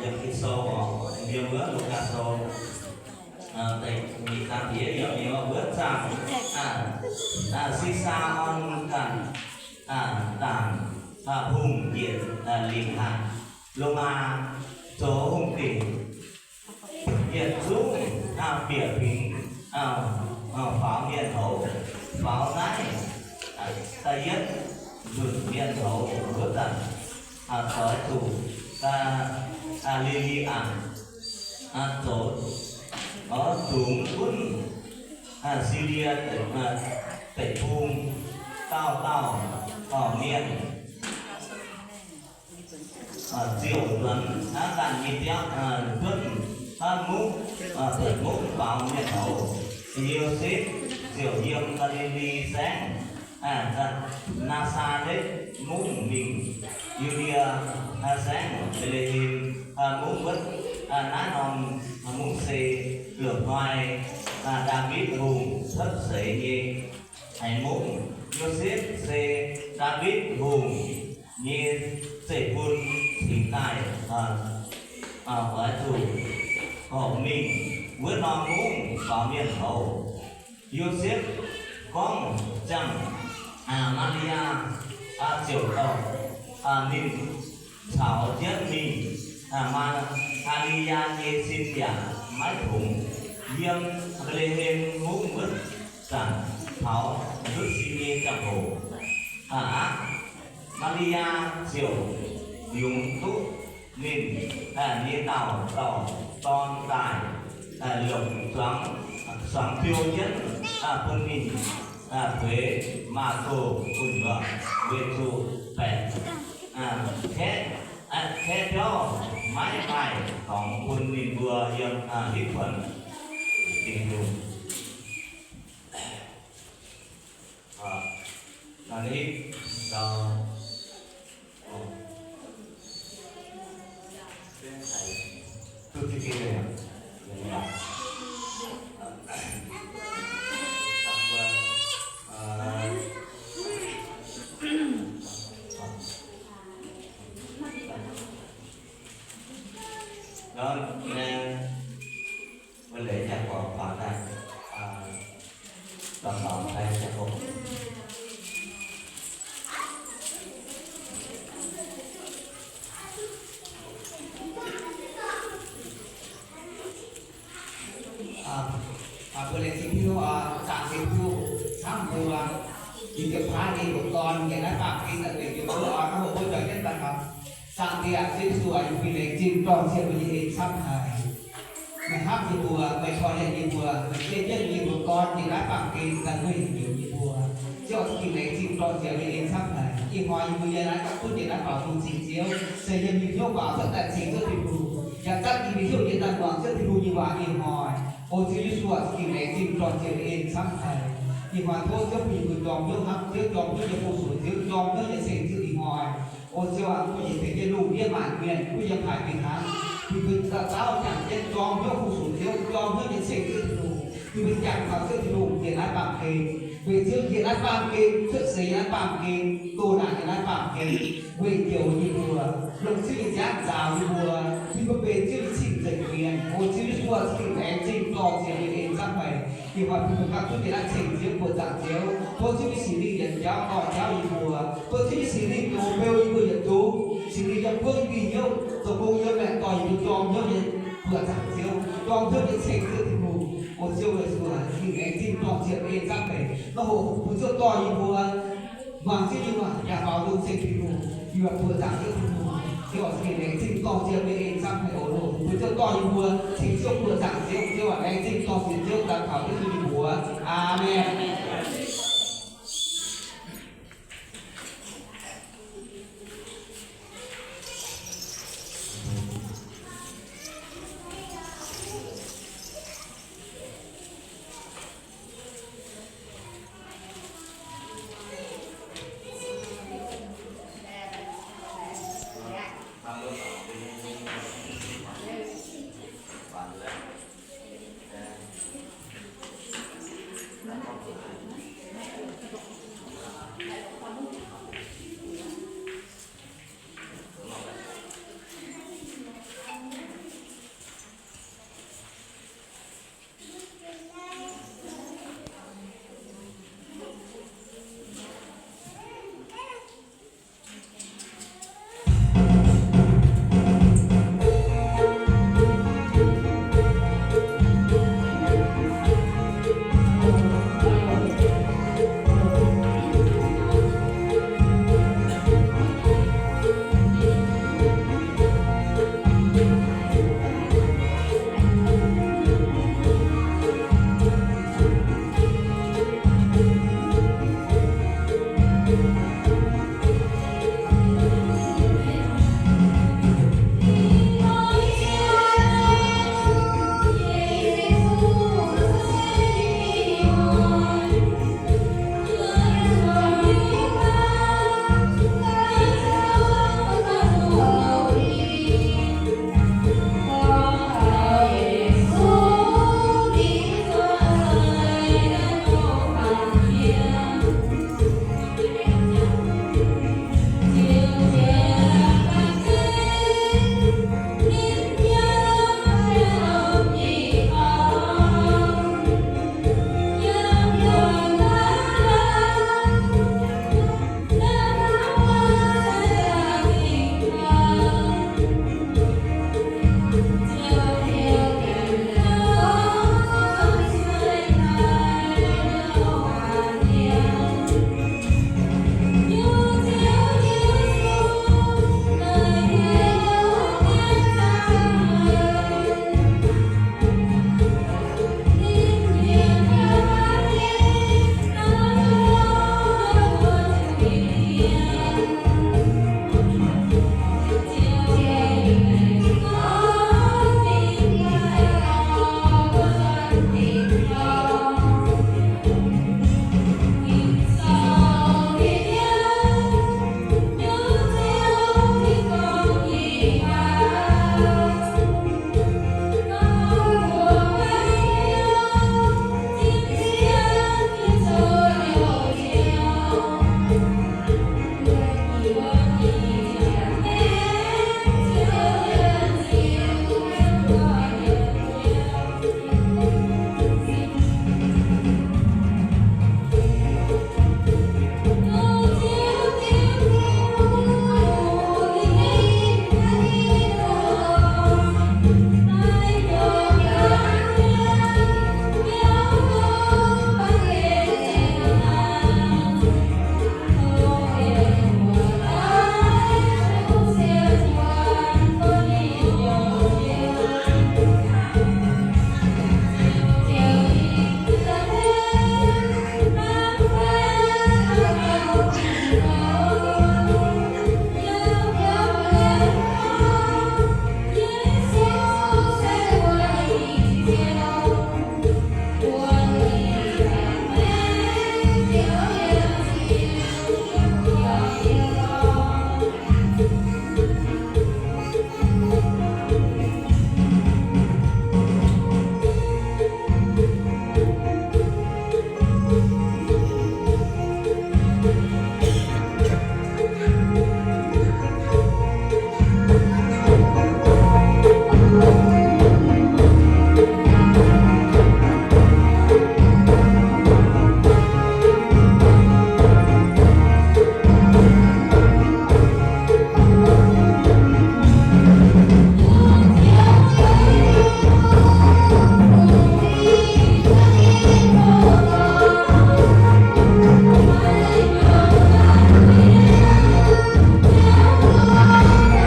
Ging-Sou oc, yiem wuov Lugaa Sou, da'nyeic zaang da'yietv yiemc, wuov zanc, Sisa orn ganh, dangc, hungh yietc lingc haic, lomh maa zoux hungh dinc, yietc zungv bieqc fingx faaux mienh houz, faaux naaiv da'yietv nzunc mienh houz wuov zanc, doix zuqc Li^li^aa zoux zungx gunv Silie Deic-Bung dauh dauh mienh ziouc nzuonx ganh nyei biauv, nzuonx mungv, nzuonx mungv faaux mienh houz. Yosepv ziouc yiem Gaa^li^li Saengv, Naa^saa^letv Mungv mingh Yu^ndie Saengv, Mbetc^le^hem Mungv wuov. Naaiv norm mungv se loz-hnoi Ndaawitv Hungh cuotv seix nyei mungv. Yosepv se Ndaawitv Hungh nyei zeiv-fun cingx daaih oix zuqc mingh wuov norm mungv faaux mienh houz. Yosepv gorngv ziangh Maa^li^yaa ziouc dorh ninh caux jienv mingh. Maa^li^yaa nyei sin yaac maiv tongx. Yiem Mbetc^le^hem mungv wuov zanc taux ndutv sin nyei ziangh hoc aqv, Maa^li^yaa ziouc yungz duqv ninh nyei dauh dauh dorn daaih, longc zuangx, zuangx biou jienv bun ninh bueix Maako gu'nyuoz, weic zuqc baeqc kaeqv, kaeqv biauv maiv maaih dorngx bun ninh mbuo yiem hitv kuonx. Dingc Hungh. Mbuo laengz zingh Tin-Hungh oc, zaangc Tin-Hungh camv mbuo, yie ziouc paaiv ninh mbuo dorn njiec naaiv baamh gen daaih dengh jienv mbuo oc, hnangv mbuo mbuo jauv jienv daaih oc. Zaangc Diex, Ziouv Yesu aac, yie mbuo laengz zingh dorh Ziouv mbuo nyei en camv haic. Meih hnamv yie mbuo, meih korv-lienh yie mbuo, meih zieqv jienv yie mbuo dorn njiec naaiv baamh gen daaih weic heuc yie mbuo. Ziouv, za'gengh laengz zingh dorh Ziouv nyei en camv haic. Ih hnoi yie mbuo yiem naaiv gapv zunv njiec naaiv baaux nzung cingx Ziouv, se yiem yie hnyouv baaux cuotv daaih cingx Ziouv Tin-Hungh, yaac zanc yie mbuo hnyouv njiec daaih muangx Ziouv Tin-Hungh nyei waac ih hnoi. O Ziouv Yesu aac, za'gengh laengz zingh dorh Ziouv nyei en camv haic. Ih hnoi tov Ziouv bun yie mbuo jorm hnyouv hnamv Ziouv, jorm hnyouv nyei fu-sux Ziouv, jorm hnyouv nyei ceng Ziouv ih hnoi. O Ziouv aac, bun yie tengx yie lungh ndiev maanc mienh, bun yie haih fih hnangv, bun yie mbuo dauh dauh jangx jienv jorm hnyouv fu-sux Ziouv, jorm hnyouv nyei ceng Ziouv Tin-Hungh, bun yie mbuo jangx taux Ziouv Tin-Hungh njiec naaiv baamh gen, weic Ziouv njiec naaiv baamh gen, cuotv seix yiem naaiv baamh gen, doh naanc yiem naaiv baamh gen, weic njoux yie mbuo, longc Ziouv nyei nziaamv nzaaux yie mbuo, bun yie mbuo benx Ziouv nyei cing-nzengc mienh. O Ziouv Yesu aac, za'gengh laengz zingh dorh Ziouv nyei en camv haic. Ih hnoi bun yie mbuo gapv zunv njiec naaiv ceng Ziouv, buoqc zaangc Ziouv. Tov Ziouv nyei Singx Lingh yienx jauv dorh jauv yie mbuo. Tov Ziouv nyei Singx Lingh zoux beu yie mbuo yietc zungv. Singx Lingh yiem buonv yie mbuo hnyouv, zoux gong yiem maengc dorh yie mbuo jorm hnyouv nyei buoqc zaangc Ziouv, jorm hnyouv nyei ceng Ziouv Tin-Hungh. O Ziouv Yesu aac, za'gengh laengz zingh dorh Ziouv nyei en camv haic. Naaiv hoc bun Ziouv dorh yie mbuo muangx Ziouv nyei waac yaac faaux nzung ceng Tin-Hungh, yie mbuo buoqc zaangc Ziouv Tin-Hungh. Ziouv aac, za'gengh laengz zingh dorh Ziouv nyei en camv haic oc. Bun Ziouv dorh yie mbuo ceng Ziouv, buoqc zaangc Ziouv. Ziouv aac, laengz zingh dorh Ziouv, Ziouv daaih taux Ziouv nyei mbuox. Aamen.